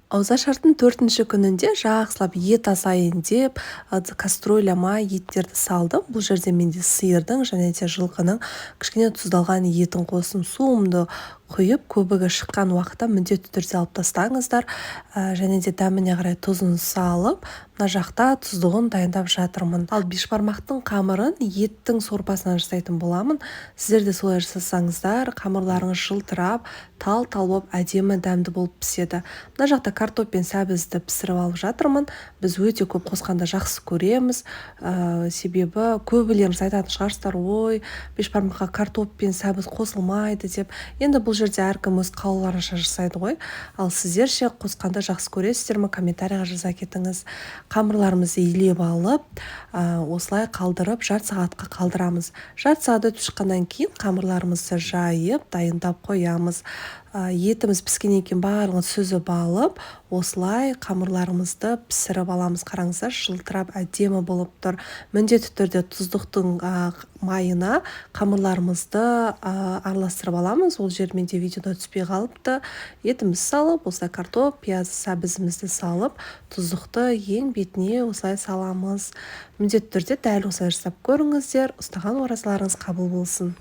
Ауызашардың төртінші күнінде жақсылап ет асайын деп, кастрюляма еттерді салдым. Бұл жерде менде сиырдың және де жылқының кішкене тұздалған етін қостым. Суымды құйып, көбігі шыққан уақытта міндетті түрде алып тастаңыздар. Және де дәміне қарай тұзын салып, мына жақта тұздығын дайындап жатырмын. Ал бешбармақтың қамырын еттің сорпасынан жасайтын боламын. Сіздер де солай жасасаңыздар, қамырларыңыз жылтырап, тал-тал болып, әдемі, дәмді болып піседі. Мына жақта картоп пен сәбізді пісіріп алып жатырмын. Біз өте көп қосқанды жақсы көреміз, себебі көбілеріңіз айтатын шығарсыздар: «Ой, бешбармаққа картоп пен сәбіз қосылмайды», – деп. Енді бұл жерде әркім өз қалауларынша жасайды ғой. Ал сіздер ше, қосқанды жақсы көресіздер ме? Комментарийға жаза кетіңіз. Қамырларымызды илеп алып, осылай қалдырып, жарты сағатқа қалдырамыз. Жарты сағат өтіп шыққаннан кейін қамырларымызды жайып, дайындап қоямыз. Етіміз піскеннен кейін барлығын сүзіп алып, осылай қамырларымызды пісіріп аламыз. Қараңыздар, жылтырап, әдемі болып тұр. Міндетті түрде тұздықтың майына қамырларымызды араластырып аламыз. Ол жер менде видеода түспей қалыпты. Етімізді салып, осылай картоп, пияз, сәбізімізді салып, тұздықты ең бетіне осылай саламыз. Міндетті түрде дәл осылай жасап көріңіздер. Ұстаған оразаларыңыз қабыл болсын!